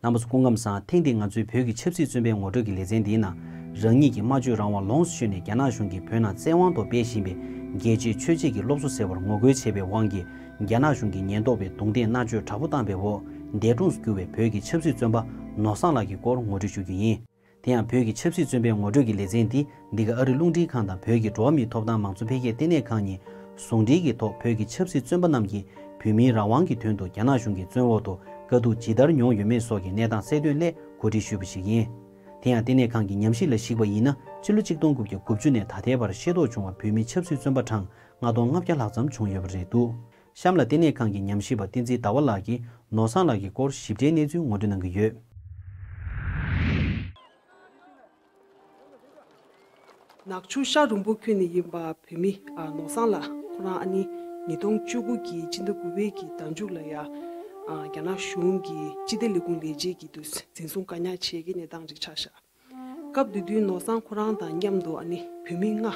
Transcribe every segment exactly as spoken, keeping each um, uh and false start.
རྣམ་པ་ཚོ་སྐུ་ཁམས་བཟང་། ཐེངས་འདིའི་ང་ཚོའི་བོད་ཀྱི་ཆབ་སྲིད་བཙོན་པའི་ངོ་སྤྲོད་ཀྱི་ལེ་ཚན་འདིའི་ནང་། རང་ཉིད་ཀྱི་སྨྲ་བརྗོད་རང་དབང་ལོངས་སུ་སྤྱོད་ནས་རྒྱ་ནག་གཞུང་གིས་བོད་ནང་བཙན་དབང་ཐོག་སྤེལ་བཞིན་པའི་རྒྱལ་གཅེས་ཆོས་གཅེས་ཀྱི་སློབ་གསོ་ཟེར་བར་ངོ་རྒོལ་བྱས་པའི་དབང་གིས། རྒྱ་ནག་གཞུང་གིས་ཉེན་རྟོག་པས་རྡུང་རྡེག་མནར་གཅོད་དྲག་པོ་བཏང་བའི་འོག་འདས་གྲོངས་སུ་གྱུར་བའི་བོད་ཀྱི་ཆབ་སྲིད་བཙོན་པ་ནོར་བཟང་ལགས་ཀྱི་སྐོར་ངོ་སྤྲོད་ཞུ་རྒྱུ་ཡིན། དེ་ཡང་བོད་ཀྱི་ཆབ་སྲིད་བཙོན་པའི་ངོ་སྤྲོད་ཀྱི་ལེ་ཚན་འདི་འདི་ག་ཨ་རི་རླུང་འཕྲིན་ཁང་དང་བོད་ཀྱི་འགྲོ་བ་མིའི་ཐོབ་ཐང་མང་གཙོ་འཕེལ་རྒྱས་ལྟེ་གནས་ཁང་གཉིས་ཟུང་འབྲེལ་གྱི་ཐོག་བོད་ཀྱི་ཆབ་སྲིད་བཙོན་པ་རྣམས་ཀྱིས་བོད་མིའི་རང་དབང་གི་དོན་དུ་རྒྱ་ནག་གཞུང་གི་བཙོན་འོག་ཏུ་དཀའ་སྡུག་ཇི་ལྟར་མྱོང་ཡོད་མེད་སོགས་ཀྱི་གནས་སྟངས་གསལ་སྟོན་སླད་གོ་སྒྲིག་ཞུས་པ་ཞིག་ཡིན། དེ་ཡང་ལྟེ་གནས་ཁང་གི་ཉམས་ཞིབ་ལ་གཞིགས་པ་ཡིན་ན། ཕྱི་ལོ་ཆིག་སྟོང་དགུ་བརྒྱ་དགུ་བཅུ་ནས་ད་ལྟའི་བར་ཤེས་རྟོགས་བྱུང་བ་བོད་མི་ཆབ་སྲིད་བཙོན་པ་གྲངས་ལྔ་སྟོང་ལྔ་བརྒྱ་ལྷག་ཙམ་བྱུང་ཡོད་པ་རེད་འདུག་གཤམ་ལ་ལྟེ་གནས་ཁང་གི་ཉམས་ཞིབ་པ་བསྟན་འཛིན་ཟླ་བ་ལགས་ཀྱིས་ནོར་བཟང་ལགས་ཀྱི་སྐོར་ཞིབ་ཕྲའི་གནས་ཚུལ་ངོ་སྤྲོད་གནང་གི་ཡོད། ནག་ཆུ་ཤར་རོང་པོ་ཁུལ་ནས་ཡིན་པ་བོད་མི་ཨ་ནོར་བཟང་ལགས། ཁོ་རང་ཨ་ནི་ཉིས་སྟོང་བཅུ་དགུ་གི་སྤྱི་ཟླ་དགུ་པའི་གི་ཟླ་མཇུག་ལ་ཡ་ཨ་རྒྱ་ནག་གཞུང་གི་སྤྱི་བདེ་ལས་ཁུངས་ལས་བྱེད་ཀྱིས་དུ་འཛིན་བཟུང་བཀག་ཉར་བྱས་ཀྱི་གནས་སྟངས་ཅིག་ཆགས་ཤག་སྐབས་དེ་དུས་ནོར་བཟང་ཁོ་རང་དང་མཉམ་དུ་ཨ་ནི་བོད་མི་ལྔ།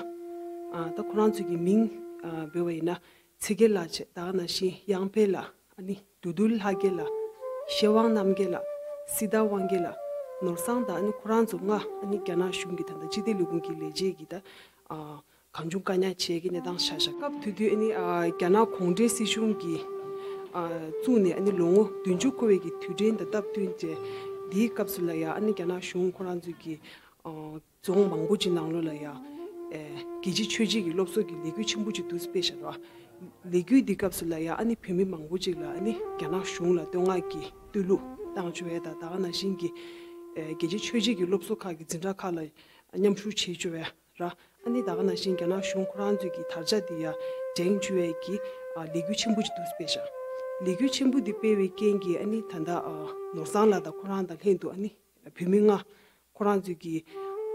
ཨ་ད་ཁོ་རང་ཚོ་གི་མིང་ཨ་འབོད་པ་ཡིན་ན། ཚེ་རྒྱལ་ལགས་བྱས། ད་ག་ནང་བཞིན་གཡང་འཕེལ་ལགས། ཨ་ནི་བདུད་འདུལ་ལྷ་རྒྱལ་ལགས། ཤེ་དབང་རྣམ་རྒྱལ་ལགས། སྲི་ཐར་དབང་རྒྱལ་ལགས། ནོར་བཟང་དང་ཨ་ནི་ཁོ་རང་ཚོ་ལྔ་ཨ་ནི་རྒྱ་ནག་གཞུང་གི་ད་ལྟ་སྤྱི་བདེ་ལས་ཁུངས་ཀྱི་ལས་བྱེད་ཀྱིས་ད་ཨ་གང་བྱུང་བཀག་ཉར་བྱས་ཀྱི་གནས་སྟངས་ཆགས་ཤག་སྐབས་དེ་དུས་ཨ་ནི་ཨ་རྒྱ་ནག་གུང་ཁྲན་སྲིད་གཞུང་གིས་ཨ་བཙུགས་ནས་ཨ་ནི་ལོ་ངོ་བདུན་ཅུ་འཁོར་བའི་གི་དུས་དྲན་དང་སྟབས་བསྟུན་བྱས། འདིའི་སྐབས་སུ་ལ་ཡ་ཨ་ནི་རྒྱ་ནག་གཞུང་ཁོ་རང་ཚོས་ཀྱི་ཨ་རྫོང་མང་པོ་ཅིག་ནང་ལོགས་ལ་ཡ་ཨེ་རྒྱལ་གཅེས་ཆོས་གཅེས་ཀྱི་སློབ་གསོ་གི་ལས་འགུལ་ཆེན་པོ་ཅིག་འདུག་སྤེལ་བཞག་ར། ལས་འགུལ་འདི་སྐབས་སུ་ལ་ཡ་ཨ་ནི་བོད་མི་མང་པོ་ཅིག་ལ་ཨ་ནི་རྒྱ་ནག་གཞུང་ལ་བསྟོད་བསྔགས་ཀྱི་བསྟོད་གླུ་བཏང་བཅུག་ཡས་དང་། ད་ག་ནང་བཞིན་གྱི་ཨེ་རྒྱལ་གཅེས་ཆོས་གཅེས་ཀྱི་སློབ་གསོ་ཁག་གི་འཛིན་གྲྭ་ཁག་ལ་མཉམ་ཞུགས་བྱེད་བཅུག་ཡས་ར། ཨ་ནི་ད་ག་ནང་བཞིན་རྒྱ་ནག་གཞུང་ཁོ་རང་ཚོས་ཀྱི་དར་ཆ་འདི་ཡ་སྒྲེང་བཅུག་ཡས་ཀྱི་ཨ་ལས་འགུལ་ཆེན་པོ་ཅིག་འདུག་སྤེལ་བཞག་ལས་འགུལ་ཆེན་པོ་འདི་སྤེལ་བའི་རྐྱེན་གྱིས་ཨ་ནི་ད་ལྟ་ཨ་ནོར་བཟང་ལགས་དང་ཁོ་རང་དང་ལྷན་དུ་ཨ་ནི་བོད་མི་ལྔ། ཁོ་རང་ཚོས་ཀྱིས་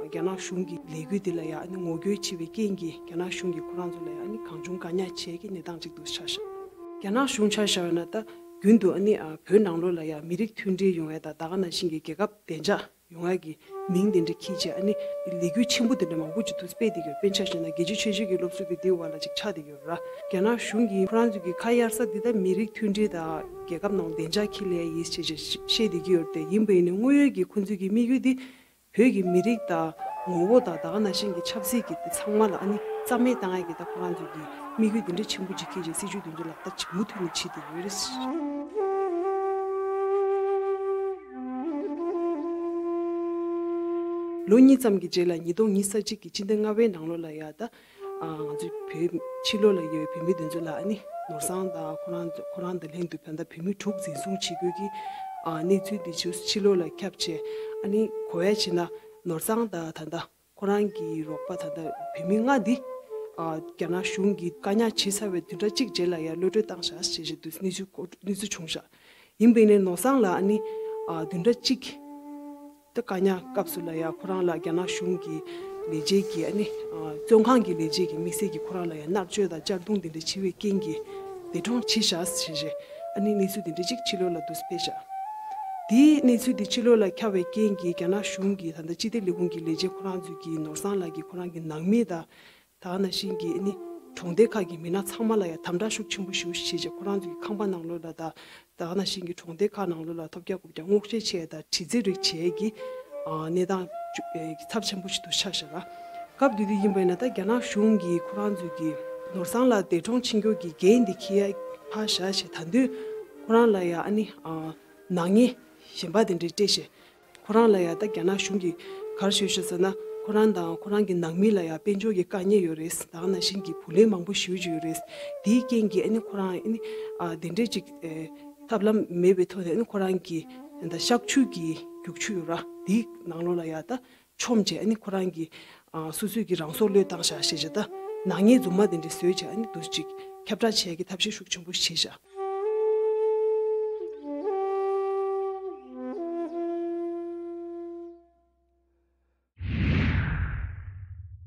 རྒྱ་ནག་གཞུང་གི་ལས་འགུལ་འདི་ལ་ཡང་ཨ་ནི་ངོ་རྒོལ་བྱེད་པའི་རྐྱེན་གྱིས་རྒྱ་ནག་གཞུང་གིས་ཁོ་རང་ཚོ་ལ་ཡང་ཨ་ནི་གང་བྱུང་བཀག་ཉར་བྱས་ཀྱི་གནས་སྟངས་ཅིག་ཏུ་ཆགས་ཤག་རྒྱ་ནག་གཞུང་ཆ་བཞག་ན་ད་རྒྱུན་དུ་ཨ་ནི་ཨ་བོད་ནང་ལོགས་ལ་ཡང་མི་རིགས་མཐུན་སྒྲིལ་ཡོང་ཡ་དང་། ད་ག་ནང་བཞིན་གྱི་རྒྱལ་ཁབ་བདེ་འཇགས་ཡོང་ཡ་གི་མིང་དེ་འདྲ་འཁྱེར་བྱས་ཨ་ནི་ལས་འགུལ་ཆེན་པོ་དེ་འདྲ་མང་པོ་ཅིག་ཏུ་སྤེལ་བསྡད་ཡོད། དཔེར་ན་ཆ་བཞག་ན་རྒྱལ་གཅེས་ཆོས་གཅེས་ཀྱི་སློབ་གསོ་གི་འདི་བར་ལ་ཅིག་ཆགས་བསྡད་ཡོད་ར། རྒྱ་ནག་གཞུང་གིས་ཁོ་རང་ཚོ་གི་ཁ་གཡར་ས་འདི་ད་མི་རིགས་མཐུན་སྒྲིལ་དང་རྒྱལ་ཁབ་ནང་བདེ་འཇགས་འཁྱེར་ལས་ཡིན་ཞེས་བཤད་བསྡད་ཀྱི་ཡོད་རེད་དེ། ཡིན་པ་ཡིན་ནའི་དངོས་ཡོད་ཀྱི་ཁོང་ཚོའི་གི་དམིགས་ཡུལ་འདི་བོད་ཀྱི་མི་རིགས་དང་ངོ་བོ་དང་། ད་ག་ནང་བཞིན་གྱི་ཆབ་སྲིད་ཀྱི་དེ་ཚང་མ་ལ་ཨ་ནི་རྩ་མེད་བཏང་ཡ་གི་ད་ཁོ་རང་ཚོའི་གི་དམིགས་ཡུལ་འདི་འདྲ་ཆེན་པོ་ཅིག་འཁྱེར་བྱས་སྲིད་ཇུས་དེ་ཚོ་ལག་བསྟར་མུ་མཐུད་ནས་བྱེད་བསྡད་ཡོད་རེད། ལོ་གཉིས་ཙམ་གྱི་རྗེས་ལ་ཉིས་སྟོང་ཉི་ཤུ་རྩ་གཅིག་གི་སྤྱི་ཟླ་ལྔ་པའི་ནང་ལོགས་ལ་ཡ་ད། ཨ་ང་ཚོའི་བོད་ཕྱི་ལོགས་ལ་ཡོད་པའི་བོད་མི་དེ་ཚོ་ལ་ཨ་ནི་ནོར་བཟང་དང་ཁོ་རང་ཚོ་ཁོ་རང་དང་ལྷན་དུ་བོད་ཟླ་བོད་མི་དྲུག་འཛིན་བཟུང་བྱེད་དགོས་ཀྱི་ཨ་གནས་ཚུལ་དེ་ཚོ་ཕྱི་ལོགས་ལ་ཁྱབ་བྱས། ཨ་ནི་གོ་ཡ་བྱས་ན་ནོར་བཟང་དང་ད་ལྟ་ཁོ་རང་གི་རོགས་པ་ད་ལྟ་བོད་མི་ལྔ་འདི་ཨ་རྒྱ་ནག་གཞུང་གིས་བཀག་ཉར་བྱས་ཚར་བའི་བདུན་ཕྲག་གཅིག་རྗེས་ལ་ཡ་གློད་གྲོལ་བཏང་བཞག་ཞེས་བཤད་འདུག་གནས་ཚུལ་གོ་གནས་ཚུལ་བྱུང་བཞག་ཡིན་པ་ཡིན་ནའི་ནོར་བཟང་ལགས་ཨ་ནི་ཨ་བདུན་ཕྲག་གཅིག་ད་བཀག་ཉར་སྐབས་སུ་ལ་ཡ་ཁོ་རང་ལ་རྒྱ་ནག་གཞུང་གི་ལས་བྱེད་ཀྱིས་ཨ་ནི་ཨ་བཙོན་ཁང་གི་ལས་བྱེད་ཀྱིས་དམིགས་བསལ་གྱིས་ཁོ་རང་ལ་ཡ་མནར་གཅོད་དང་གཅར་རྡུང་དེ་འདྲ་བྱས་པའི་རྐྱེན་གྱིས་འདས་གྲོངས་ཕྱིན་བཞག་ཞེས་བཤད། ཨ་ནི་གནས་ཚུལ་དེ་འདྲ་ཅིག་ཕྱི་ལོགས་ལ་འདུག་སྤེལ་བཞག་དེའི་གནས་ཚུལ་དེ་ཕྱི་ལོགས་ལ་ཁྱབ་པའི་རྐྱེན་གྱིས་རྒྱ་ནག་གཞུང་གིས་ད་ལྟ་སྤྱི་བདེ་ལས་ཁུངས་ཀྱི་ལས་བྱེད་ཁོ་རང་ཚོས་ཀྱིས་ནོར་བཟང་ལགས་ཀྱི་ཁོ་རང་གི་ནང་མི་དང་། ད་ག་ནང་བཞིན་གྱི་ཨ་ནི་གྲོང་སྡེ་ཁག་གི་མི་སྣ་ཚང་མ་ལ་ཡང་དམ་དྲག་ཤུགས་ཆེན་པོ་ཞིག་བྱས་བྱས་ཁོ་རང་ཚོའི་ཁང་པ་ནང་ལོགས་ལ་དང་། ད་ག་ནང་བཞིན་གྱི་གྲོང་སྡེ་ཁག་ནང་ལོགས་ལ་ཐོབ་རྒྱག་རྐུབ་རྒྱག་སྔོག་བཤེར་བྱས་དང་དྲི་རྩད་རིགས་བྱས་ཀྱི་ཨ་གནས་སྟངས་ཅུ་ཨེ་ཚབས་ཆེན་པོ་ཞིག་ཏུ་ཆགས་བཞག་ལ། སྐབས་དེ་དུས་ཡིན་པ་ཡིན་ན་ད་རྒྱ་ནག་གཞུང་གིས་ཁོ་རང་ཚོས་ཀྱི་ནོར་བཟང་ལགས་འདས་གྲོངས་ཕྱིན་རྒྱུ་གི་འགན་འདི་འཁྱེར་ཡ་ཕར་བཞག་བྱས། ད་དུང་ཁོ་རང་ལ་ཡང་ཨ་ནི་ཨ་ནག་ཉེས་གཞན་པ་དེ་འདྲ་སྤྲད་བྱས། ཁོ་རང་ལ་ཡང་ད་རྒྱ་ནག་གཞུང་གིས་ག་རེ་ཞུས་ཤག་ཟེར་ན། ཁོ་རང་དང་ཁོ་རང་གི་ནང་མི་ལ་ཡང་དཔལ་འབྱོར་གྱི་དཀའ་ངལ་ཡོད་རེད། ད་ག་ནང་བཞིན་གྱི་བུ་ལོན་མང་པོ་ཞུ་རྒྱུ་ཡོད་རེད། དེའི་རྐྱེན་གྱིས་ཨ་ནི་ཁོ་རང་ཨ་ནི་ཨ་དེ་འདྲས་ཅིག་ཨེ་ཐབས་ལམ་མེད་པའི་ཐོག་ནས་ཨ་ནི་ཁོ་རང་གི་ད་གཤག་བཅོས་ཀྱི་རྒྱུག་ཆུ་ཡོད་ར། དེའི་ནང་ལོགས་ལ་ཡང་ད་མཆོངས་བྱས་ཨ་ནི་ཁོ་རང་གི་ཨ་སོ་སོའི་གི་རང་སྲོག་བློས་བཏང་བཞག་ཞེས་བྱས། ད་ནག་ཉེས་རྫུན་མ་དེ་འདྲས་བཟོས་བྱས་ཨ་ནི་འདུག་ཅིག་ཁྱབ་བསྒྲགས་བྱས་ཀྱི་ཐབས་ཤེས་ཤུགས་ཆེན་པོ་བྱས་བཞག་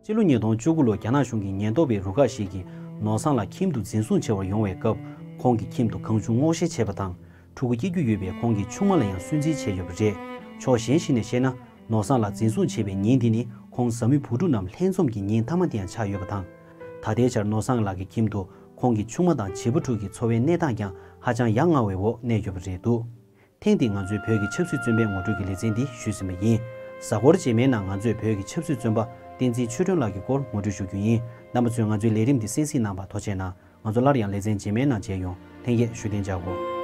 སྤྱི་ལོ་ཉིས་སྟོང་བཅུ་དགུ་ལོར་རྒྱ་ནག་གཞུང་གི་ཉེན་རྟོག་པའི་རུ་ཁག་ཞིག་གིས་ནོར་བཟང་ལགས་ཁྱིམ་དུ་འཛིན་བཟུང་བྱེད་པར་ཡོང་བའི་སྐབས། ཁོང་གི་ཁྱིམ་དུ་གང་བྱུང་སྔོག་བཤེར་བྱས་པ་དང་། ཕྲུ་གུ་སྐྱེ་རྒྱུ་ཡོད་པའི་ཁོང་གི་ཆུང་མ་ལ་ཡང་སུན་གཙེར་བྱས་ཡོད་པ་རེད། ཕྱོགས་གཞན་ཞིག་ནས་བཤད་ན། ནོར་བཟང་ལགས་འཛིན་བཟུང་བྱས་པའི་ཉིན་དེ་ནི་ཁོང་བཟའ་མི་བུ་ཕྲུག་རྣམས་ལྷན་འཛོམས་ཀྱི་ཉིན་མཐའ་མ་དེ་ཡང་ཆགས་ཡོད་པ་དང་། ད་ལྟའི་ཆར་ནོར་བཟང་ལགས་ཀྱི་ཁྱིམ་དུ་ཁོང་གི་ཆུང་མ་དང་བྱིས་པ་ཕྲུག་གི་འཚོ་བའི་གནས་སྟངས་ཀྱང་ཧ་ཅང་ཡ་ང་བའི་འོག་གནས་ཡོད་པ་རེད་འདུག་ཐེངས་འདིའི་ང་ཚོའི་བོད་ཀྱི་ཆབ་སྲིད་བཙོན་པའི་ངོ་སྤྲོད་ཀྱི་ལེ་ཚན་འདི་ཞུས་ཟིན་པ་ཡིན། གཟའ་འཁོར་རྗེས་མའི་ནང་ང་ཚོས་བོད་ཀྱི་ཆབ་སྲིད་བཙོན་པ་བསྟན་འཛིན་ཆོས་སྒྲོན་ལགས་ཀྱི་སྐོར་ངོ་སྤྲོད་ཞུ་རྒྱུ་ཡིན། རྣམ་པ་ཚོས་ང་ཚོའི་ལས་རིམ་འདི་གསན་གཟིགས་གནང་བར་ཐུགས་རྗེ་གནང་། ང་ཚོ་སླར་ཡང་ལེ་ཚན་རྗེས་མའི་ནང་མཇལ་ཡོང་། ལྷན་རྒྱས་བཞུགས་གདན་འཇགས་དགོས།